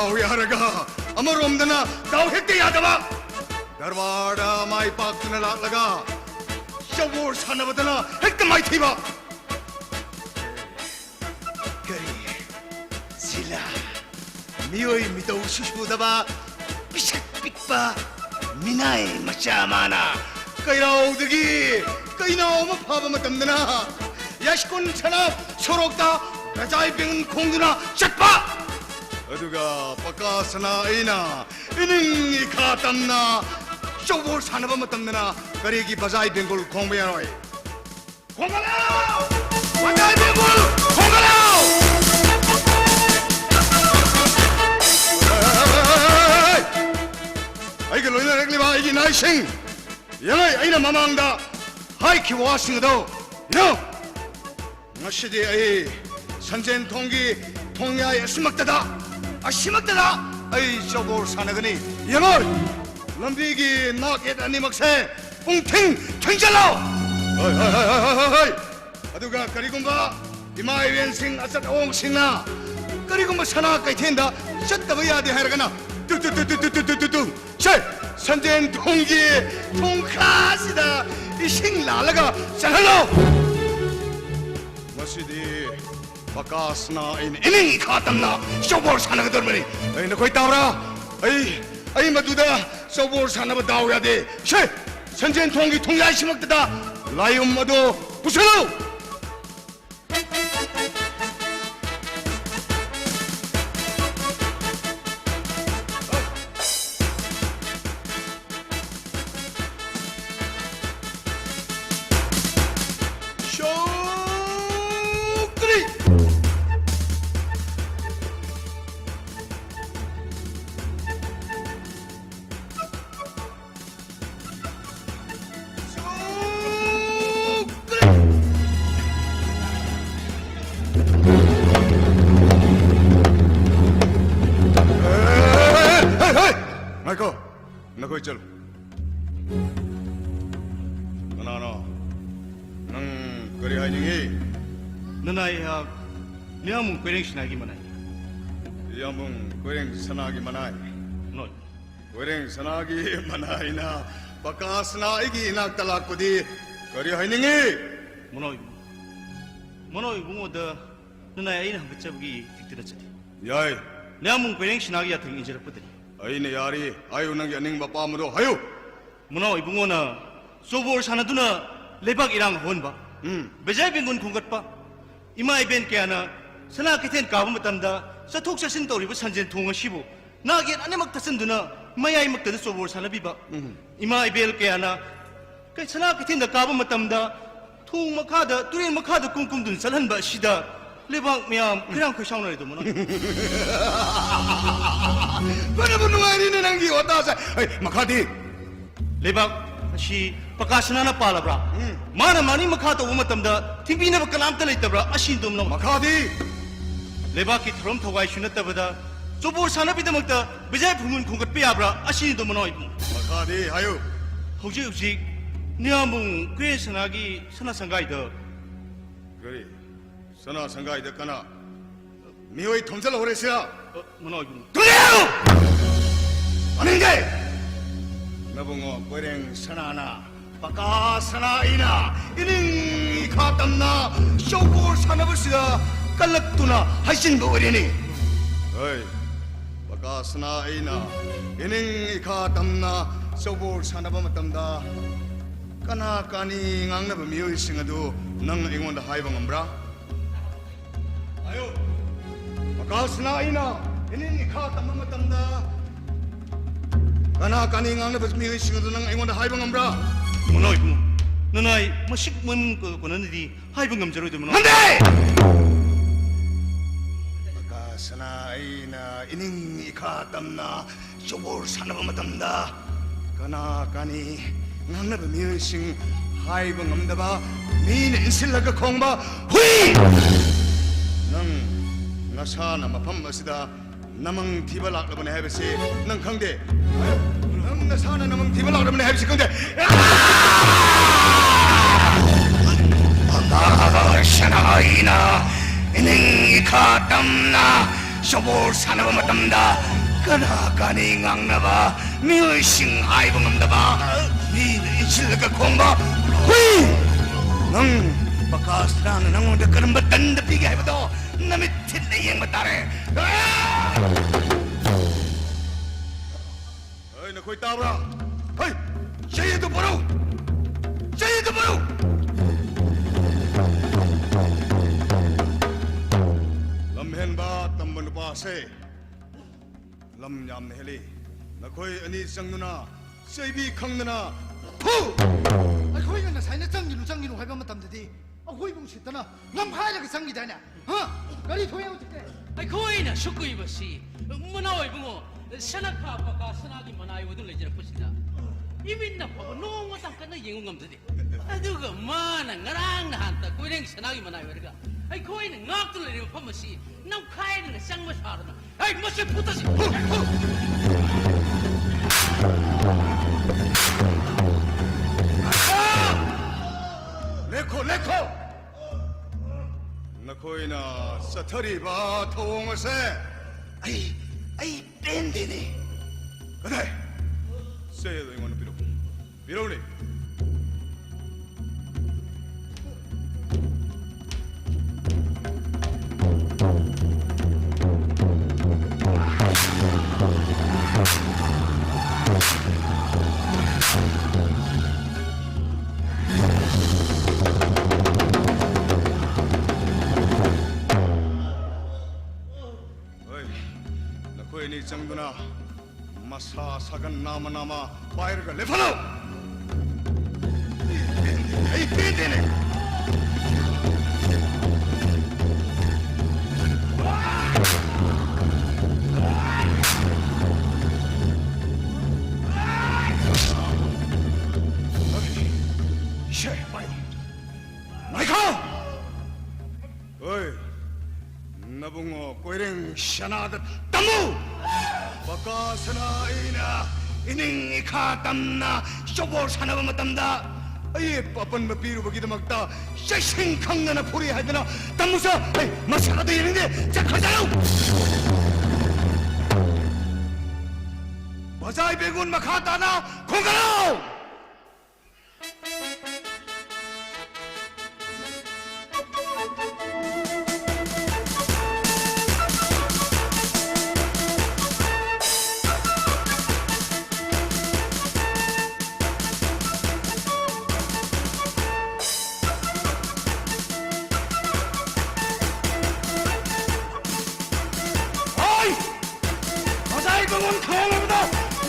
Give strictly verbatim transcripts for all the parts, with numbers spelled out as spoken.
ꯗꯥꯎ ꯌꯥꯔꯒ ꯑꯃꯔꯣꯝꯗꯅ ꯗꯥꯎ ꯍꯦꯛꯇ ꯌꯥꯗꯕ꯫ ꯗꯔꯕꯥꯔꯗ ꯃꯥꯏ ꯄꯥꯛꯇꯨꯅ ꯂꯥꯛꯂꯒ ꯆꯧꯕꯣꯔ ꯁꯥꯟꯅꯕꯗꯅ ꯍꯦꯛꯇ ꯃꯥꯏꯊꯤꯕ꯫ ꯀꯔꯤ? ꯁꯤꯂꯥ, ꯃꯤꯑꯣꯏ ꯃꯤꯇꯧ ꯁꯨꯁꯨꯗꯕ, ꯄꯤꯁꯛ ꯄꯤꯛꯄ ꯃꯤꯅꯥꯏ ꯃꯆꯥ ꯑꯃꯅ ꯀꯩꯔꯥꯎꯗꯒꯤ ꯀꯩꯅꯥꯎ ꯑꯃ ꯐꯥꯕ ꯃꯇꯝꯗꯅ ꯌꯥꯏꯁ꯭ꯀꯨꯜ ꯁꯅꯥ ꯁꯣꯔꯣꯛꯇ ꯕꯖꯥꯏ ꯕꯦꯡꯒꯨꯜ ꯈꯣꯡꯗꯨꯅ ꯆꯠꯄ꯫ ꯑꯗꯨꯒ ꯄꯀꯥ ꯁꯅꯥ ꯑꯩꯅ ꯏꯅꯤꯡ ꯏꯈꯥ ꯇꯝꯅ ꯆꯧꯕꯣꯔ ꯁꯥꯟꯅꯕ ꯃꯇꯝꯗꯅ ꯀꯔꯤꯒꯤ ꯕꯖꯥꯏ ꯕꯦꯡꯒꯨꯜ ꯈꯣꯡꯕ ꯌꯥꯔꯣꯏ? ꯈꯣꯡꯒꯠꯂꯣ! ꯃꯇꯥꯏ ꯕꯦꯡꯒꯨꯜ ꯈꯣꯡꯒꯠꯂꯣ! ꯑꯩꯒ ꯂꯣꯏꯅꯔꯛꯂꯤꯕ ꯑꯩꯒꯤ ꯅꯥꯏꯁꯤꯡ, ꯌꯦꯡꯉꯣ, ꯑꯩꯅ ꯃꯃꯥꯡꯗ ꯍꯥꯏꯈꯤꯕ ꯋꯥꯁꯤꯡ ꯑꯗꯣ ꯌꯦꯡꯉꯣ꯫ ꯉꯁꯤꯗꯤ ꯑꯩ ꯁꯟꯖꯦꯟ ꯊꯣꯡꯒꯤ ꯊꯣꯡꯌꯥꯏ ꯑꯁꯤꯃꯛꯇꯗ, ꯑꯁꯤꯃꯛꯇꯗ ꯑꯩ ꯆꯧꯕꯣꯔ ꯁꯥꯟꯅꯒꯅꯤ꯫ ꯌꯦꯡꯉꯣ, ꯂꯝꯕꯤꯒꯤ ꯅꯥꯛ ꯌꯦꯠ ꯑꯅꯤꯃꯛꯁꯦ ꯄꯨꯡꯊꯤꯡ ꯊꯤꯡꯖꯤꯜꯂꯣ꯫ ꯍꯣꯏ, ꯍꯣꯏ, ꯍꯣꯏ, ꯍꯣꯏ, ꯍꯣꯏ, ꯍꯣꯏ꯫ ꯑꯗꯨꯒ ꯀꯔꯤꯒꯨꯝꯕ ꯏꯃꯥ ꯏꯕꯦꯟꯁꯤꯡ, ꯑꯆꯠ ꯑꯋꯣꯡꯁꯤꯡꯅ ꯀꯔꯤꯒꯨꯝꯕ ꯁꯅꯥ ꯀꯩꯊꯦꯜꯗ ꯆꯠꯇꯕ ꯌꯥꯗꯦ ꯍꯥꯏꯔꯒꯅ, ꯇꯨ, ꯇꯨ, ꯇꯨ, ꯁꯦ, ꯁꯟꯖꯦꯟ ꯊꯣꯡꯒꯤ ꯊꯣꯡꯈꯥꯁꯤꯗ ꯏꯁꯤꯡ ꯂꯥꯜꯂꯒ ꯆꯠꯍꯜꯂꯣ꯫ ꯉꯁꯤꯗꯤ ꯄꯀꯥꯁꯅ ꯑꯩꯅ ꯏꯅꯤꯡ ꯏꯈꯥ ꯇꯝꯅ ꯆꯧꯕꯣꯔ ꯁꯥꯟꯅꯒꯗꯧꯔꯤꯕꯅꯤ꯫ ꯑꯩ, ꯅꯈꯣꯏ ꯇꯥꯕ꯭ꯔꯥ? ꯑꯩ, ꯑꯩ ꯃꯗꯨꯗ ꯆꯧꯕꯣꯔ ꯁꯥꯟꯅꯕ ꯗꯥꯎ ꯌꯥꯗꯦ꯫ ꯁꯦ, ꯁꯟꯖꯦꯟ ꯊꯣꯡꯒꯤ ꯊꯣꯡꯌꯥꯏꯁꯤꯃꯛꯇꯗ ꯂꯥꯏꯌꯨꯝ ꯑꯗꯨ ꯄꯨꯁꯜꯂꯨ꯫ ꯁꯣꯛꯇ꯭ꯔꯤ! ꯍꯦ, ꯍꯦ, ꯍꯦ! ꯉꯥꯏꯈꯣ꯫ ꯅꯈꯣꯏ ꯆꯠꯂꯨ꯫ ꯀꯅꯥꯅꯣ? ꯅꯪ ꯀꯔꯤ ꯍꯥꯏꯅꯤꯡꯉꯤ? ꯅꯅꯥꯏ ꯑꯩꯍꯥꯛ ꯅꯤꯌꯥꯝꯕꯝ ꯀꯣꯏꯔꯦꯡ ꯁꯤꯅꯥꯒꯤ ꯃꯅꯥꯏ꯫ ꯌꯥꯝꯕꯨꯡ ꯀꯣꯏꯔꯦꯡ ꯁꯅꯥꯒꯤ ꯃꯅꯥꯏ꯫ ꯅꯣꯏ꯫ ꯀꯣꯏꯔꯦꯡ ꯁꯅꯥꯒꯤ ꯃꯅꯥꯏꯅ ꯄꯀꯥ ꯁꯅꯥ ꯑꯩꯒꯤ ꯏꯅꯥꯛꯇ ꯂꯥꯛꯄꯗꯤ ꯀꯔꯤ ꯍꯥꯏꯅꯤꯡꯉꯤ? ꯃꯅꯣꯏ ꯏꯕꯨꯡꯉꯣ, ꯃꯅꯣꯏ ꯏꯕꯨꯡꯉꯣꯗ ꯅꯅꯥꯏ ꯑꯩꯅ ꯍꯪꯒꯠꯆꯕꯒꯤ ꯇꯤꯛꯇꯤ ꯅꯠꯆꯗꯦ꯫ ꯌꯥꯏ꯫ ꯅꯌꯥꯝꯕꯨꯡ ꯀꯣꯏꯔꯦꯡ ꯁꯅꯥꯒꯤ ꯌꯥꯊꯪ ꯏꯟꯖꯔꯛꯄꯗꯅꯤ꯫ ꯑꯩꯅ ꯌꯥꯔꯤ꯫ ꯍꯥꯏꯌꯨ, ꯅꯪꯒꯤ ꯑꯅꯤꯡꯕ ꯑꯄꯥꯝꯕꯗꯣ ꯍꯥꯏꯌꯨ꯫ ꯃꯅꯥꯎ ꯏꯕꯨꯡꯉꯣꯅ ꯆꯣꯕꯣꯔ ꯁꯥꯟꯅꯗꯨꯅ ꯂꯩꯕꯥꯛ ꯏꯔꯥꯡ ꯍꯧꯍꯟꯕ, ꯎꯝ꯫ ꯕꯦꯖꯥꯏ ꯕꯦꯡꯒꯨꯟ ꯈꯣꯝꯒꯠꯄ, ꯏꯃꯥ ꯏꯕꯦꯟ ꯀꯌꯥꯅ ꯁꯅꯥ ꯀꯩꯊꯦꯜ ꯀꯥꯕ ꯃꯇꯝꯗ ꯆꯠꯊꯣꯛ ꯆꯠꯁꯤꯟ ꯇꯧꯔꯤꯕ ꯁꯟꯖꯦꯟ ꯊꯣꯡ ꯑꯁꯤꯕꯨ ꯅꯥꯛ ꯌꯦꯠ ꯑꯅꯤꯃꯛ ꯊꯠꯆꯤꯟꯗꯨꯅ ꯃꯌꯥꯏꯃꯛꯇꯗ ꯆꯣꯕꯣꯔ ꯁꯥꯟꯅꯕꯤꯕ, ꯎꯝ꯫ ꯏꯃꯥ ꯏꯕꯦꯜ ꯀꯌꯥꯅ ꯀꯩ-, ꯁꯅꯥ ꯀꯩꯊꯦꯜꯗ ꯀꯥꯕ ꯃꯇꯝꯗ ꯊꯣꯡ ꯃꯈꯥꯗ, ꯇꯨꯔꯦꯜ ꯃꯈꯥꯗ ꯀꯨꯝ ꯀꯨꯝꯗꯨꯅ ꯆꯠꯍꯟꯕ ꯑꯁꯤꯗ ꯂꯩꯕꯥꯛ ꯃꯌꯥꯝ ꯈꯣꯏꯔꯥꯡ ꯈꯣꯏꯁꯥꯎꯅꯔꯦꯗꯣ ꯃꯅꯥꯎ꯫ ꯐꯅꯕꯨ ꯅꯨꯡꯉꯥꯏꯔꯤꯅꯦ ꯅꯪꯒꯤ ꯋꯥꯇꯥꯁꯦ꯫ ꯑꯩ, ꯃꯈꯥꯗꯤ? ꯂꯩꯕꯥꯛ ꯑꯁꯤ ꯄꯀꯥ ꯁꯅꯥꯅ ꯄꯥꯜꯂꯕ꯭ꯔꯥ? ꯎꯝ꯫ ꯃꯥꯅ ꯃꯥꯅꯤ ꯃꯈꯥ ꯇꯧꯕ ꯃꯇꯝꯗ ꯊꯤꯡꯕꯤꯅꯕ ꯀꯅꯥꯝꯇ ꯂꯩꯇꯕ꯭ꯔꯥ? ꯑꯁꯤꯅꯤ ꯃꯅꯥꯎ꯫ ꯃꯈꯥꯗꯤ? ꯂꯩꯕꯥꯛꯀꯤ ꯊꯧꯔꯝ ꯊꯧꯋꯥꯏꯁꯨ ꯅꯠꯇꯕꯗ ꯆꯣꯕꯣꯔ ꯁꯥꯟꯅꯕꯒꯤꯗꯃꯛꯇ ꯕꯦꯖꯥꯏ ꯕꯦꯡꯒꯨꯟ ꯈꯣꯝꯒꯠꯄ ꯌꯥꯕ꯭ꯔꯥ? ꯑꯁꯤꯅꯤ ꯃꯅꯥꯎ ꯏꯕꯨꯡ꯫ ꯃꯈꯥꯗꯤ ꯍꯥꯏꯌꯨ꯫ ꯍꯧꯖꯤꯛ ꯍꯧꯖꯤꯛ ꯅꯌꯥꯝꯕꯨꯡ ꯀꯣꯏꯔꯦꯡ ꯁꯅꯥꯒꯤ ꯁꯅꯥ ꯁꯪꯒꯥꯏꯗ ꯀꯔꯤ? ꯁꯅꯥ ꯁꯪꯒꯥꯏꯗ ꯀꯅꯥ? ꯃꯤꯑꯣꯏ ꯊꯣꯝꯖꯤꯜꯍꯧꯔꯦ ꯁꯤꯔ? ꯑ, ꯃꯅꯥꯎ ꯏꯕꯨꯡ꯫ ꯇꯨꯂꯤꯌꯨ! ꯇꯥꯅꯤꯡꯗꯦ! ꯅꯕꯨꯡꯉꯣ ꯀꯣꯏꯔꯦꯡ ꯁꯅꯥꯅ ꯄꯀꯥ ꯁꯅꯥ ꯑꯩꯅ ꯏꯅꯤꯡ ꯏꯈꯥ ꯇꯝꯅ ꯆꯧꯕꯣꯔ ꯁꯥꯟꯅꯕꯁꯤꯗ ꯀꯜꯂꯛꯇꯨꯅ ꯍꯥꯏꯖꯤꯟꯕ ꯑꯣꯏꯔꯦꯅꯦ꯫ ꯍꯣꯏ, ꯄꯀꯥ ꯁꯅꯥ ꯑꯩꯅ ꯏꯅꯤꯡ ꯏꯈꯥ ꯇꯝꯅ ꯆꯧꯕꯣꯔ ꯁꯥꯟꯅꯕ ꯃꯇꯝꯗ ꯀꯅꯥ ꯀꯥꯅꯤ ꯉꯥꯡꯅꯕ ꯃꯤꯑꯣꯏꯁꯤꯡ ꯑꯗꯨ ꯅꯪ ꯑꯩꯉꯣꯟꯗ ꯍꯥꯏꯕ ꯉꯝꯕ꯭ꯔꯥ? ꯍꯥꯏꯌꯨ꯫ ꯄꯀꯥ ꯁꯅꯥ ꯑꯩꯅ ꯏꯅꯤꯡ ꯏꯈꯥ ꯇꯝꯕ ꯃꯇꯝꯗ ꯀꯅꯥ ꯀꯥꯅꯤ ꯉꯥꯡꯅꯕ ꯃꯤꯑꯣꯏꯁꯤꯡ ꯑꯗꯨ ꯅꯪ ꯑꯩꯉꯣꯟꯗ ꯍꯥꯏꯕ ꯉꯝꯕ꯭ꯔꯥ? ꯃꯅꯥꯎ ꯏꯕꯨꯡ, ꯅꯅꯥꯏ ꯃꯁꯤꯛ ꯃꯃꯤꯡ ꯀꯣꯟꯅꯗꯤ ꯍꯥꯏꯕ ꯉꯝꯖꯔꯣꯏꯗꯣ ꯃꯅꯥꯎ꯫ ꯉꯝꯗꯦ! ꯄꯀꯥ ꯁꯅꯥ ꯑꯩꯅ ꯏꯅꯤꯡ ꯏꯈꯥ ꯇꯝꯅ ꯆꯧꯕꯣꯔ ꯁꯥꯟꯅꯕ ꯃꯇꯝꯗ ꯀꯅꯥ ꯀꯥꯅꯤ ꯉꯥꯡꯅꯕ ꯃꯤꯑꯣꯏꯁꯤꯡ ꯍꯥꯏꯕ ꯉꯝꯗꯕ, ꯃꯤꯅ ꯏꯟꯁꯤꯜꯂꯒ ꯈꯣꯡꯕ ꯍꯨꯏ! ꯅꯪ ꯅꯁꯥꯅ ꯃꯐꯝ ꯑꯁꯤꯗ ꯅꯃꯪ ꯊꯤꯕ ꯂꯥꯛꯂꯕꯅꯦ ꯍꯥꯏꯕꯁꯤ ꯅꯪ ꯈꯪꯗꯦ? ꯅꯪ ꯅꯁꯥꯅ ꯅꯃꯪ ꯊꯤꯕ ꯂꯥꯛꯂꯕꯅꯦ ꯍꯥꯏꯕꯁꯤ ꯈꯪꯗꯦ? ꯄꯀꯥ ꯁꯅꯥ ꯑꯩꯅ ꯏꯅꯤꯡ ꯏꯈꯥ ꯇꯝꯅ ꯁꯒꯣꯜ ꯁꯥꯟꯅꯕ ꯃꯇꯝꯗ ꯀꯅꯥ ꯀꯥꯅꯤ ꯉꯥꯡꯅꯕ, ꯃꯤꯑꯣꯏꯁꯤꯡ ꯍꯥꯏꯕ ꯉꯝꯗꯕ, ꯃꯤꯅ ꯏꯟꯁꯤꯜꯂꯒ ꯈꯣꯡꯕ ꯍꯨꯏ꯫ ꯅꯪ ꯕꯀꯥꯁꯨꯔꯥꯅ ꯅꯪꯉꯣꯟꯗ ꯀꯔꯝꯕ ꯗꯟꯗ ꯄꯤꯒꯦ ꯍꯥꯏꯕꯗꯣ ꯅꯃꯤꯠ ꯊꯤꯠꯅ ꯌꯦꯡꯕ ꯇꯥꯔꯦ꯫ ꯑꯩ ꯅꯈꯣꯏ ꯇꯥꯕ꯭ꯔꯥ? ꯍꯩ! ꯆꯩ ꯑꯗꯨ ꯄꯨꯔꯛꯎ! ꯆꯩ ꯑꯗꯨ ꯄꯨꯔꯛꯎ! ꯂꯝꯍꯦꯟꯕ ꯇꯝꯕ ꯅꯨꯄꯥꯁꯦ ꯂꯝ ꯌꯥꯝꯅ ꯍꯦꯜꯂꯤ꯫ ꯅꯈꯣꯏ ꯑꯅꯤ ꯆꯪꯗꯨꯅ ꯆꯩꯕꯤ ꯈꯪꯗꯅ ꯐꯨ! ꯑꯩꯈꯣꯏꯅ ꯉꯁꯥꯏꯅ ꯆꯪꯒꯤꯅꯨ, ꯆꯪꯒꯤꯅꯨ ꯍꯥꯏꯕ ꯃꯇꯝꯗꯗꯤ ꯑꯩꯈꯣꯏꯕꯨ ꯎꯁꯤꯠꯇꯅ ꯂꯝꯈꯥꯏꯔꯒ ꯆꯪꯈꯤꯗꯥꯏꯅꯦ? ꯍꯥ? ꯀꯔꯤ ꯊꯣꯛꯑꯦ ꯍꯧꯖꯤꯛꯇꯤ? ꯑꯩꯈꯣꯏꯅ ꯑꯁꯨꯛ ꯀꯨꯏꯕꯁꯤ ꯃꯅꯥꯎ ꯏꯕꯨꯡꯉꯣ ꯁꯅꯥ ꯈꯥ ꯄꯀꯥ ꯁꯅꯥꯒꯤ ꯃꯅꯥꯏ ꯑꯣꯏꯗꯨꯅ ꯂꯩꯖꯔꯛꯄꯁꯤꯗ ꯏꯃꯤꯠꯅ ꯐꯥꯎꯕ ꯅꯣꯡꯃꯇ ꯀꯟꯅ ꯌꯦꯡꯕ ꯉꯝꯖꯗꯦ꯫ ꯑꯗꯨꯒ ꯃꯥꯅ ꯉꯔꯥꯡ ꯅꯍꯥꯟꯇ ꯀꯣꯏꯔꯦꯡ ꯁꯅꯥꯒꯤ ꯃꯅꯥꯏ ꯑꯣꯏꯔꯒ ꯑꯩꯈꯣꯏꯅ ꯉꯥꯛꯇꯨꯅ ꯂꯩꯔꯤꯕ ꯃꯐꯝ ꯑꯁꯤ ꯅꯝꯈꯥꯏꯗꯅ ꯆꯪꯕ ꯁꯥꯗꯅ, ꯑꯩ ꯃꯁꯤ ꯐꯨꯠꯇꯁꯤ! ꯂꯦꯞꯈꯣ, ꯂꯦꯞꯈꯣ! ꯅꯈꯣꯏꯅ ꯆꯠꯊꯔꯤꯕ ꯊꯧꯑꯣꯡ ꯑꯁꯦ ꯑꯩ, ꯑꯩ ꯄꯦꯟꯗꯦꯅꯦ꯫ ꯀꯗꯥꯏ? ꯆꯩ ꯑꯗꯨ ꯑꯩꯉꯣꯟꯗ ꯄꯤꯔꯛꯎ꯫ ꯄꯤꯔꯛꯎꯅꯦ꯫ ꯍꯣꯏ, ꯅꯈꯣꯏ ꯑꯅꯤ ꯆꯪꯗꯨꯅ ꯃꯁꯥ ꯁꯥꯒꯟ ꯅꯥꯃ ꯅꯥꯃ ꯄꯥꯏꯔꯒ ꯂꯦꯞꯍꯜꯂꯨ! ꯑꯩ ꯄꯦꯟꯗꯦꯅꯦ! ꯏꯁꯦ, ꯄꯥꯏꯌꯨ! ꯉꯥꯏꯈꯣ! ꯍꯣꯏ, ꯅꯕꯨꯡꯉꯣ ꯀꯣꯏꯔꯦꯡ ꯁꯅꯥꯗ ꯇꯝꯃꯨ! ꯄꯀꯥ ꯁꯅꯥ ꯑꯩꯅ ꯏꯅꯤꯡ ꯏꯈꯥ ꯇꯝꯅ ꯁꯒꯣꯜ ꯁꯥꯟꯅꯕ ꯃꯇꯝꯗ ꯑꯌꯦꯠꯄ ꯑꯄꯟꯕ ꯄꯤꯔꯨꯕꯒꯤꯗꯃꯛꯇ ꯆꯩꯁꯤꯡ ꯈꯪꯗꯅ ꯐꯨꯔꯤ ꯍꯥꯏꯗꯅ ꯇꯝꯃꯨꯁ꯫ ꯑꯩ ꯃꯁꯥꯗ ꯌꯦꯡꯅꯤꯡꯗꯦ꯫ ꯆꯠꯈ꯭ꯔꯖꯔꯨ꯫ ꯃꯖꯥꯏ ꯕꯦꯒꯨꯟ ꯃꯈꯥ ꯇꯥꯅ ꯈꯣꯡꯒꯠꯂꯣ꯫ ꯍꯣꯏ! ꯃꯖꯥꯏ ꯕꯦꯒꯨꯟ ꯈꯣꯡꯂꯕꯗ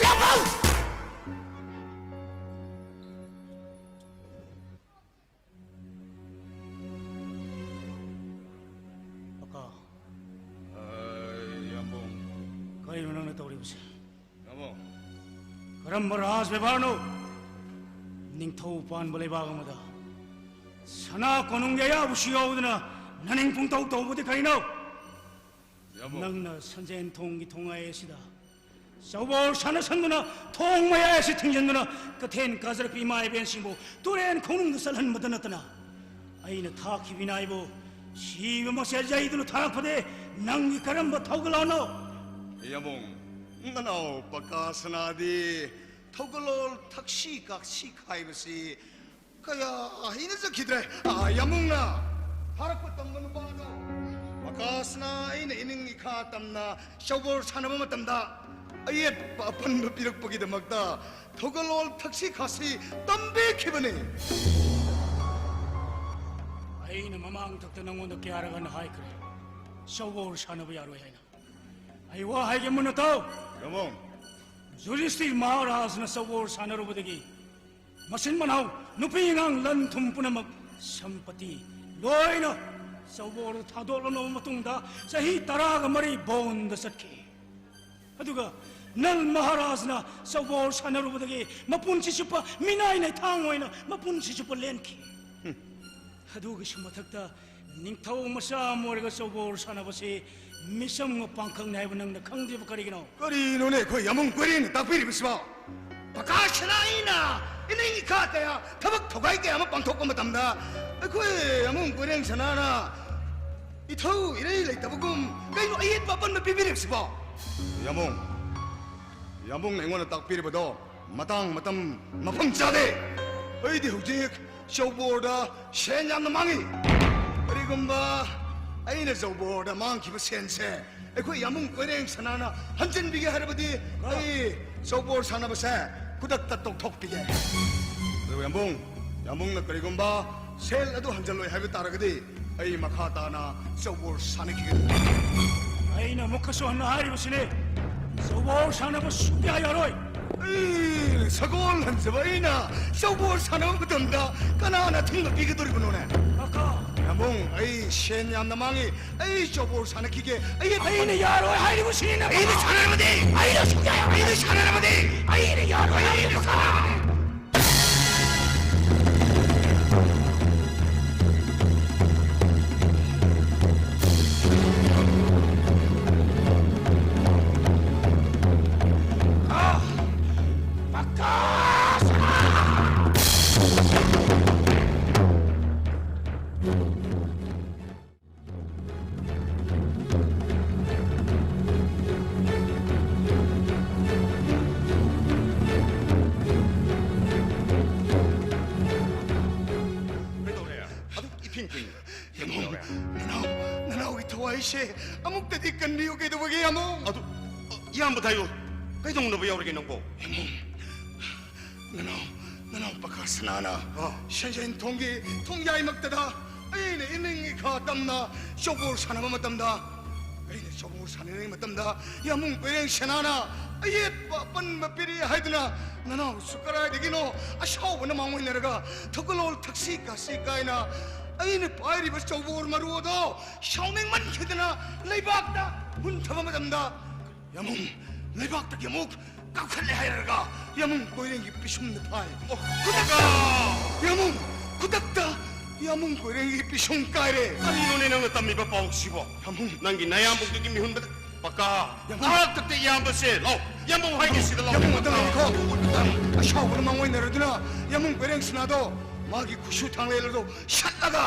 ꯂꯦꯞꯄꯨ! ꯑꯀꯥ꯫ ꯑꯩ, ꯌꯥꯝꯕꯨꯡ꯫ ꯀꯔꯤꯅꯣ ꯅꯪꯅ ꯇꯧꯔꯤꯕꯁꯦ? ꯌꯥꯝꯕꯨꯡ꯫ ꯀꯔꯝꯕ ꯔꯥꯖ ꯕꯦꯕꯥꯔꯅꯣ? ꯅꯤꯡꯊꯧ ꯄꯥꯟꯕ ꯂꯩꯕꯥꯛ ꯑꯃꯗ ꯁꯅꯥ ꯀꯣꯅꯨꯡꯒꯤ ꯑꯌꯥꯕꯁꯨ ꯌꯥꯎꯗꯅ ꯅꯅꯤꯡ ꯄꯨꯡꯇꯧ ꯇꯧꯕꯗꯤ ꯀꯔꯤꯅꯣ? ꯌꯥꯝꯕꯨꯡ꯫ ꯅꯪꯅ ꯁꯟꯖꯦꯟ ꯊꯣꯡꯒꯤ ꯊꯣꯡꯉꯥꯏ ꯑꯁꯤꯗ ꯆꯧꯕꯣꯜ ꯁꯥꯟꯅꯁꯟꯗꯨꯅ, ꯊꯣꯡ ꯃꯌꯥꯏ ꯑꯁꯤ ꯊꯤꯡꯖꯤꯟꯗꯨꯅ, ꯀꯩꯊꯦꯜ ꯀꯥꯖꯔꯛꯄ ꯏꯃꯥ ꯏꯕꯦꯟꯁꯤꯡꯕꯨ ꯇꯨꯔꯦꯟ ꯈꯣꯡꯅꯨꯡꯗ ꯆꯠꯍꯟꯕꯗ ꯅꯠꯇꯅ, ꯑꯩꯅ ꯊꯥꯈꯤꯕ ꯏꯅꯥꯏꯕꯨ ꯁꯤꯕ ꯃꯆꯦꯜ ꯌꯩꯗꯨꯅ ꯊꯥꯔꯛꯄꯗꯤ ꯅꯪꯒꯤ ꯀꯔꯝꯕ ꯊꯧꯒꯜꯂꯣꯟꯅꯣ? ꯌꯥꯝꯕꯨꯡ, ꯅꯅꯥꯎ ꯄꯀꯥ ꯁꯅꯥꯗꯤ ꯊꯧꯒꯜꯂꯣꯟ ꯊꯛꯁꯤ ꯈꯥꯁꯤ ꯈꯥꯏꯕꯁꯤ ꯀꯌꯥ ꯍꯩꯅꯖꯈꯤꯗ꯭ꯔꯦ꯫ ꯑꯥ, ꯌꯥꯝꯕꯨꯡꯅ ꯊꯥꯔꯛꯄ ꯇꯝꯕ ꯅꯨꯄꯥꯗꯣ ꯃꯀꯥꯁꯅ ꯑꯩꯅ ꯏꯅꯤꯡ ꯏꯈꯥ ꯇꯝꯅ ꯆꯧꯕꯣꯜ ꯁꯥꯟꯅꯕ ꯃꯇꯝꯗ ꯑꯌꯦꯠꯄ ꯑꯄꯟꯕ ꯄꯤꯔꯛꯄꯒꯤꯗꯃꯛꯇ ꯊꯧꯒꯜꯂꯣꯟ ꯊꯛꯁꯤ ꯈꯥꯁꯤ ꯇꯝꯕꯤꯈꯤꯕꯅꯤ꯫ ꯑꯩꯅ ꯃꯃꯥꯡ ꯊꯛꯇ ꯅꯉꯣꯟꯗ ꯀꯌꯥꯔꯛ ꯍꯟꯅ ꯍꯥꯏꯈ꯭ꯔꯦ, ꯆꯧꯕꯣꯜ ꯁꯥꯟꯅꯕ ꯌꯥꯔꯣꯏ ꯍꯥꯏꯅ꯫ ꯑꯩ ꯋꯥ ꯍꯥꯏꯒꯦ ꯃꯨꯟꯅ ꯇꯥꯎ꯫ ꯌꯥꯝꯕꯨꯡ꯫ ꯌꯨꯙꯤꯁꯇꯤꯔ ꯃꯍꯥꯔꯥꯖꯅ ꯆꯧꯕꯣꯜ ꯁꯥꯟꯅꯔꯨꯕꯗꯒꯤ ꯃꯆꯤꯟ ꯃꯅꯥꯎ ꯅꯨꯄꯤ ꯑꯉꯥꯡ ꯂꯟ ꯊꯨꯝ ꯄꯨꯝꯅꯃꯛ ꯁꯝꯄꯇꯤ ꯂꯣꯏꯅ ꯆꯧꯕꯣꯜꯗ ꯊꯥꯗꯣꯛꯂꯝꯂꯕ ꯃꯇꯨꯡꯗ ꯆꯍꯤ ꯇꯔꯥꯒ ꯃꯔꯤ ꯕꯣꯟꯗ ꯆꯠꯈꯤ꯫ ꯑꯗꯨꯒ ꯅꯜ ꯃꯍꯥꯔꯥꯖꯅ ꯆꯧꯕꯣꯜ ꯁꯥꯟꯅꯔꯨꯕꯗꯒꯤ ꯃꯄꯨꯟꯁꯤ ꯆꯨꯞꯄ ꯃꯤꯅꯥꯏ ꯂꯩꯊꯥꯡ ꯑꯣꯏꯅ ꯃꯄꯨꯟꯁꯤ ꯆꯨꯞꯄ ꯂꯦꯟꯈꯤ꯫ ꯑꯗꯨꯒꯤꯁꯨ ꯃꯊꯛꯇ ꯅꯤꯡꯊꯧ ꯃꯆꯥ ꯑꯃ ꯑꯣꯏꯔꯒ ꯆꯧꯕꯣꯜ ꯁꯥꯟꯅꯕꯁꯤ ꯃꯤꯆꯝꯒ ꯄꯥꯡꯈꯛꯅꯤ ꯍꯥꯏꯕ ꯅꯪꯅ ꯈꯪꯗ꯭ꯔꯤꯕ ꯀꯔꯤꯒꯤꯅꯣ? ꯀꯔꯤꯅꯣꯅꯦ ꯑꯩꯈꯣꯏ ꯌꯥꯝꯕꯨꯡ ꯀꯣꯏꯔꯦꯡꯅ ꯇꯥꯛꯄꯤꯔꯤꯕꯁꯤꯕꯣ? ꯄꯀꯥꯁꯅ ꯑꯩꯅ ꯏꯅꯤꯡ ꯏꯈꯥ ꯀꯌꯥ, ꯊꯕꯛ ꯊꯧꯒꯥꯏ ꯀꯌꯥ ꯑꯃ ꯄꯥꯡꯊꯣꯛꯄ ꯃꯇꯝꯗ ꯑꯩꯈꯣꯏ ꯌꯥꯝꯕꯨꯡ ꯀꯣꯏꯔꯦꯡ ꯁꯅꯥꯅ ꯏꯊꯧ ꯏꯔꯩ ꯂꯩꯇꯕꯒꯨꯝ ꯀꯩꯅꯣ ꯑꯌꯦꯠꯄ ꯑꯄꯟꯕ ꯄꯤꯕꯤꯔꯤꯕꯁꯤꯕꯣ? ꯌꯥꯝꯕꯨꯡ, ꯌꯥꯝꯕꯨꯡꯅ ꯑꯩꯉꯣꯟꯗ ꯇꯥꯛꯄꯤꯔꯤꯕꯗꯣ ꯃꯇꯥꯡ ꯃꯇꯝ ꯃꯐꯝ ꯆꯥꯗꯦ꯫ ꯑꯩꯗꯤ ꯍꯧꯖꯤꯛ ꯆꯧꯕꯣꯔꯗ ꯁꯦꯟ ꯌꯥꯝꯅ ꯃꯥꯡꯉꯤ꯫ ꯀꯔꯤꯒꯨꯝꯕ ꯑꯩꯅ ꯆꯧꯕꯣꯔꯗ ꯃꯥꯡꯈꯤꯕ ꯁꯦꯟꯁꯦ ꯑꯩꯈꯣꯏ ꯌꯥꯝꯕꯨꯡ ꯀꯣꯏꯔꯦꯡ ꯁꯅꯥꯅ ꯍꯟꯖꯤꯟꯕꯤꯒꯦ ꯍꯥꯏꯔꯕꯗꯤ, ꯑꯩ ꯆꯧꯕꯣꯔ ꯁꯥꯟꯅꯕꯁꯦ ꯈꯨꯗꯛꯇ ꯇꯣꯛꯊꯣꯛꯄꯤꯒꯦ꯫ ꯑꯗꯨ ꯌꯥꯝꯕꯨꯡ, ꯌꯥꯝꯕꯨꯡꯅ ꯀꯔꯤꯒꯨꯝꯕ ꯁꯦꯜ ꯑꯗꯨ ꯍꯟꯖꯜꯂꯣꯏ ꯍꯥꯏꯕ ꯇꯥꯔꯒꯗꯤ, ꯑꯩ ꯃꯈꯥ ꯇꯥꯅ ꯆꯧꯕꯣꯔ ꯁꯥꯟꯅꯈꯤꯒꯅꯤ꯫ ꯑꯩꯅ ꯑꯃꯨꯛꯀꯁꯨ ꯍꯟꯅ ꯍꯥꯏꯔꯤꯕꯁꯤꯅꯤ, ꯆꯧꯕꯣꯔ ꯁꯥꯟꯅꯕ ꯁꯨꯡꯌꯥ ꯌꯥꯔꯣꯏ꯫ ꯑꯩ, ꯁꯒꯣꯜ ꯍꯟꯖꯕ ꯑꯩꯅ ꯆꯧꯕꯣꯔ ꯁꯥꯟꯅꯕ ꯃꯇꯝꯗ ꯀꯅꯥꯅ ꯑꯊꯤꯡꯕ ꯄꯤꯒꯗꯧꯔꯤꯕꯅꯣꯅꯦ? ꯀꯀꯥ! ꯌꯥꯝꯕꯨꯡ, ꯑꯩ ꯁꯦꯟ ꯌꯥꯝꯅ ꯃꯥꯡꯉꯤ꯫ ꯑꯩ ꯆꯧꯕꯣꯔ ꯁꯥꯟꯅꯈꯤꯒꯦ꯫ ꯑꯩ ꯑꯩꯅ ꯌꯥꯔꯣꯏ ꯍꯥꯏꯔꯤꯕꯁꯤꯅꯤ, ꯅꯪ꯫ ꯑꯩꯅ ꯁꯥꯟꯅꯔꯕꯗꯤ! ꯑꯩꯅ ꯁꯨꯡꯌꯥ ꯌꯥꯔꯣꯏ! ꯑꯩꯅ ꯁꯥꯟꯅꯔꯕꯗꯤ! ꯑꯩꯅ ꯌꯥꯔꯣꯏ! ꯑꯩꯅ ꯁꯥꯟꯅꯔꯕꯗꯤ! ꯀꯩꯗꯧꯔꯦ? ꯑꯗꯨꯛ ꯏꯐꯤꯡ ꯐꯤꯡ꯫ ꯌꯥꯝꯕꯨꯡ, ꯀꯩꯗꯧꯔꯦ? ꯅꯅꯥꯎ, ꯅꯅꯥꯎꯒꯤ ꯊꯋꯥꯏꯁꯦ ꯑꯃꯨꯛꯇꯗꯤ ꯀꯟꯕꯤꯌꯨ꯫ ꯀꯩꯗꯧꯕꯒꯤ, ꯌꯥꯝꯕꯨꯡ? ꯑꯗꯨ, ꯏꯌꯥꯝꯕꯗ ꯍꯥꯏꯌꯨ꯫ ꯀꯩꯗꯧꯅꯕ ꯌꯥꯎꯔꯒꯦ ꯅꯪꯕꯣ? ꯌꯥꯝꯕꯨꯡ, ꯅꯅꯥꯎ, ꯅꯅꯥꯎ ꯄꯀꯥ ꯁꯅꯥꯅ ꯑꯥ꯫ ꯁꯟꯖꯦꯟ ꯊꯣꯡꯒꯤ ꯊꯣꯡꯌꯥꯏꯃꯛꯇꯗ ꯑꯩꯅ ꯏꯅꯤꯡ ꯏꯈꯥ ꯇꯝꯅ ꯆꯧꯕꯣꯔ ꯁꯥꯟꯅꯕ ꯃꯇꯝꯗ, ꯑꯩꯅ ꯆꯧꯕꯣꯔ ꯁꯥꯟꯅꯔꯤꯉꯩ ꯃꯇꯝꯗ ꯌꯥꯝꯕꯨꯡ ꯀꯣꯏꯔꯦꯡ ꯁꯅꯥꯅ ꯑꯌꯦꯠꯄ ꯑꯄꯟꯕ ꯄꯤꯔꯛꯏ ꯍꯥꯏꯗꯨꯅ, ꯅꯅꯥꯎꯁꯨ ꯀꯗꯥꯏꯗꯒꯤꯅꯣ ꯑꯁꯥꯎꯕꯅ ꯃꯥꯡꯑꯣꯏꯅꯔꯒ ꯊꯧꯒꯜꯂꯣꯟ ꯊꯛꯁꯤ ꯈꯥꯁꯤ ꯀꯥꯏꯅ ꯑꯩꯅ ꯄꯥꯏꯔꯤꯕ ꯆꯧꯕꯣꯔ ꯃꯔꯨ ꯑꯗꯣ ꯁꯥꯎꯅꯤꯡꯃꯟꯈꯤꯗꯅ ꯂꯩꯕꯥꯛꯇ ꯍꯨꯟꯊꯕ ꯃꯇꯝꯗ, ꯌꯥꯝꯕꯨꯡ, ꯂꯩꯕꯥꯛꯇꯒꯤ ꯑꯃꯨꯛ ꯀꯥꯞꯈꯠꯂꯦ ꯍꯥꯏꯔꯒ ꯌꯥꯝꯕꯨꯡ ꯀꯣꯏꯔꯦꯡꯒꯤ ꯄꯤꯁꯨꯝꯗ ꯊꯥꯏ꯫ ꯑꯣ, ꯈꯨꯗꯛꯇ! ꯌꯥꯝꯕꯨꯡ, ꯈꯨꯗꯛꯇ ꯌꯥꯝꯕꯨꯡ ꯀꯣꯏꯔꯦꯡꯒꯤ ꯄꯤꯁꯨꯝ ꯀꯥꯏꯔꯦ꯫ ꯀꯔꯤꯅꯣꯅꯦ ꯅꯪꯅ ꯇꯝꯃꯤꯕ ꯄꯥꯎꯁꯤꯕꯣ? ꯌꯥꯝꯕꯨꯡ꯫ ꯅꯪꯒꯤ ꯅꯌꯥꯝꯕꯗꯨꯒꯤ ꯃꯤꯍꯨꯟꯗ ꯄꯀꯥ, ꯌꯥꯝꯕꯨꯡ꯫ ꯉꯥꯏꯍꯥꯛꯇ ꯏꯌꯥꯝꯕꯁꯦ, ꯂꯥꯎ, ꯌꯥꯝꯕꯨꯡ ꯍꯥꯏꯒꯦ ꯁꯤꯗ ꯂꯥꯎ꯫ ꯌꯥꯝꯕꯨꯡ ꯑꯝꯇ ꯂꯩꯈꯣ꯫ ꯑꯁꯥꯎꯕꯅ ꯃꯥꯡꯑꯣꯏꯅꯔꯗꯨꯅ ꯌꯥꯝꯕꯨꯡ ꯄꯦꯔꯦꯡ ꯁꯅꯥꯗꯣ ꯃꯥꯒꯤ ꯈꯨꯠꯁꯨ ꯊꯥꯡꯂꯦꯜ ꯑꯗꯣ ꯁꯠꯂꯒ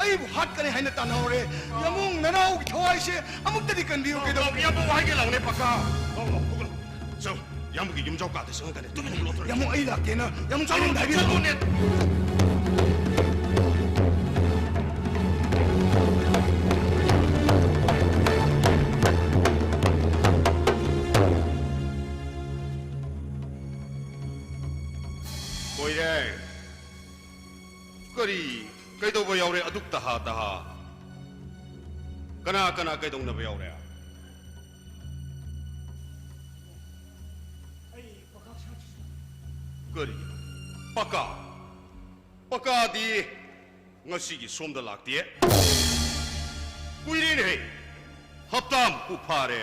ꯑꯩꯕꯨ ꯍꯥꯠꯀꯅꯤ ꯍꯥꯏꯅ ꯇꯥꯟꯅꯍꯧꯔꯦ꯫ ꯌꯥꯝꯕꯨꯡ, ꯅꯅꯥꯎꯒꯤ ꯊꯋꯥꯏꯁꯦ ꯑꯃꯨꯛꯇꯗꯤ ꯀꯟꯕꯤꯌꯨ꯫ ꯂꯥꯎ, ꯀꯩꯗꯧ- ꯂꯥꯎ, ꯌꯥꯝꯕꯨꯡ ꯍꯥꯏꯒꯦ ꯂꯥꯎꯅꯦ, ꯄꯀꯥ꯫ ꯂꯥꯎ, ꯂꯥꯎ, ꯊꯣꯛꯂꯥꯎ꯫ ꯆꯪ, ꯌꯥꯝꯕꯨꯡꯒꯤ ꯌꯨꯝꯖꯥꯎ ꯀꯥꯗ ꯆꯪꯉꯒꯅꯦ ꯇꯨꯃꯤꯟꯅ ꯂꯣꯠꯊꯣꯔꯛꯑꯣ꯫ ꯌꯥꯝꯕꯨꯡ, ꯑꯩ ꯂꯥꯛꯀꯦꯅ꯫ ꯌꯥꯝꯕꯨꯡ, ꯆꯠꯂꯣꯅꯦ, ꯆꯠꯂꯣꯅꯦ꯫ ꯀꯣꯏꯔꯦ꯫ ꯀꯔꯤ? ꯀꯩꯗꯧꯕ ꯌꯥꯎꯔꯦ ꯑꯗꯨꯛ ꯇꯍꯥ ꯇꯍꯥ? ꯀꯅꯥ ꯀꯅꯥ ꯀꯩꯗꯧꯅꯕ ꯌꯥꯎꯔꯦ? ꯑꯩ ꯄꯀꯥ ꯁꯥꯈꯤ꯫ ꯀꯔꯤ? ꯄꯀꯥ? ꯄꯀꯥꯗꯤ ꯉꯁꯤꯒꯤ ꯁꯣꯝꯗ ꯂꯥꯛꯇꯦ꯫ ꯀꯨꯏꯔꯦꯅꯦꯍꯦ, ꯍꯞꯇꯥ ꯃꯨꯛꯄꯨ ꯐꯥꯔꯦ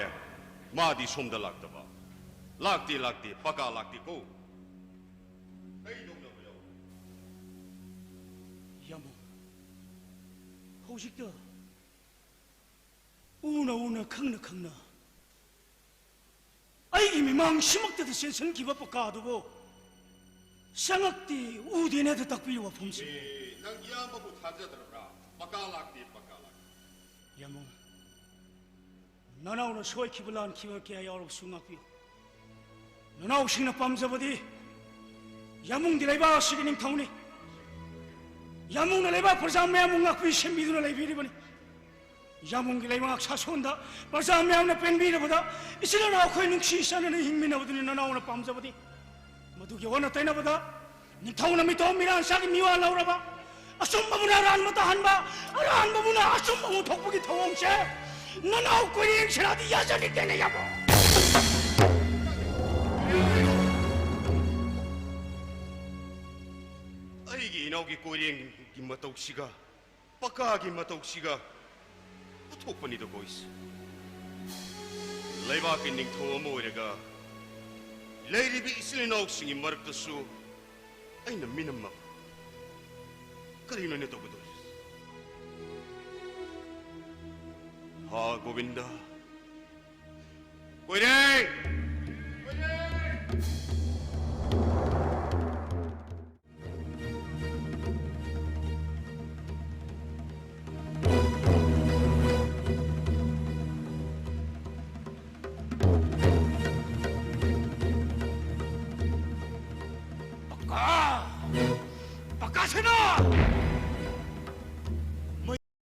ꯃꯥꯗꯤ ꯁꯣꯝꯗ ꯂꯥꯛꯇꯕ꯫ ꯂꯥꯛꯇꯦ, ꯂꯥꯛꯇꯦ, ꯄꯀꯥ ꯂꯥꯛꯇꯦꯀꯣ꯫ ꯀꯩꯗꯧꯅꯕ ꯌꯥꯎꯔꯦ? ꯌꯥꯝꯕꯨꯡ, ꯍꯧꯖꯤꯛꯇ ꯎꯅ ꯎꯅ, ꯈꯪꯅ ꯈꯪꯅ ꯑꯩꯒꯤ ꯃꯤꯃꯥꯡꯁꯤꯃꯛꯇꯗ ꯆꯦꯟꯁꯤꯟꯈꯤꯕ ꯄꯀꯥꯗꯨꯕꯨ ꯆꯪꯉꯛꯇꯦ, ꯎꯗꯦꯅꯦ꯫ ꯑꯗꯨ ꯇꯥꯛꯄꯤꯌꯨ ꯋꯥꯐꯝꯁꯦ꯫ ꯑꯦ, ꯅꯪ ꯏꯌꯥꯝꯕꯕꯨ ꯊꯥꯖꯗ꯭ꯔꯕ꯭ꯔꯥ? ꯄꯀꯥ ꯂꯥꯛꯇꯦ, ꯄꯀꯥ ꯂꯥꯛꯇꯦ꯫ ꯌꯥꯝꯕꯨꯡ, ꯅꯅꯥꯎꯅ ꯁꯣꯏꯈꯤꯕ ꯂꯥꯟꯈꯤꯕ ꯀꯌꯥ ꯌꯥꯎꯔꯕꯁꯨ ꯉꯥꯛꯄꯤꯌꯨ꯫ ꯅꯅꯥꯎꯁꯤꯡꯅ ꯄꯥꯝꯖꯕꯗꯤ ꯌꯥꯝꯕꯨꯡꯗꯤ ꯂꯩꯕꯥꯛ ꯑꯁꯤꯒꯤ ꯅꯤꯡꯊꯧꯅꯤ꯫ ꯌꯥꯝꯕꯨꯡꯅ ꯂꯩꯕꯥꯛ ꯄ꯭ꯔꯖꯥ ꯃꯌꯥꯝꯕꯨ ꯉꯥꯛꯄꯤ ꯁꯦꯟꯕꯤꯗꯨꯅ ꯂꯩꯕꯤꯔꯤꯕꯅꯤ꯫ ꯌꯥꯝꯕꯨꯡꯒꯤ ꯂꯩꯕꯥꯛ ꯁꯥꯁꯣꯟꯗ ꯄ꯭ꯔꯖꯥ ꯃꯌꯥꯝꯅ ꯄꯦꯟꯕꯤꯔꯕꯗ ꯏꯆꯤꯜ ꯏꯅꯥꯎ ꯑꯩꯈꯣꯏ ꯅꯨꯡꯁꯤ ꯆꯥꯟꯅꯅ ꯍꯤꯡꯃꯤꯟꯅꯕꯗꯨꯅꯤ ꯅꯅꯥꯎꯅ ꯄꯥꯝꯖꯕꯗꯤ꯫ ꯃꯗꯨꯒꯤ ꯑꯣꯟꯅ ꯇꯩꯅꯕꯗ ꯅꯤꯡꯊꯧꯅ ꯃꯤꯇꯣꯞ ꯃꯤꯔꯥꯟꯆꯥꯒꯤ ꯃꯤꯋꯥ ꯂꯧꯔꯕ, ꯑꯆꯨꯝꯕꯕꯨꯅ ꯑꯔꯥꯟꯕ ꯇꯥꯍꯟꯕ, ꯑꯔꯥꯟꯕꯕꯨꯅ ꯑꯆꯨꯝꯕ ꯎꯊꯣꯛꯄꯒꯤ ꯊꯧꯑꯣꯡꯁꯦ ꯅꯅꯥꯎ ꯀꯣꯏꯔꯦꯡ ꯁꯦꯅꯥꯗꯤ ꯌꯥꯖꯅꯤꯡꯗꯦꯅꯦ ꯌꯥꯝꯕꯨꯡ꯫ ꯑꯩꯒꯤ ꯏꯅꯥꯎꯒꯤ ꯀꯣꯏꯔꯦꯡꯒꯤ ꯃꯇꯧꯁꯤꯒ ꯄꯀꯥꯒꯤ ꯃꯇꯧꯁꯤꯒ ꯎꯊꯣꯛꯄꯅꯤꯗ ꯀꯣꯏꯁꯦ꯫ ꯂꯩꯕꯥꯛꯀꯤ ꯅꯤꯡꯊꯧ ꯑꯃ ꯑꯣꯏꯔꯒ ꯂꯩꯔꯤꯕ ꯏꯆꯤꯜ ꯏꯅꯥꯎꯁꯤꯡꯒꯤ ꯃꯔꯛꯇꯁꯨ ꯑꯩꯅ ꯃꯤꯅꯝ ꯑꯃ꯫ ꯀꯔꯤꯅꯣ ꯑꯩꯅ ꯇꯧꯒꯗꯧꯔꯤꯁꯦ? ꯍꯥ ꯒꯣꯕꯤꯟꯗ, ꯀꯣꯏꯔꯦ꯫ ꯄꯀꯥ! ꯄꯀꯥ ꯁꯤꯅ!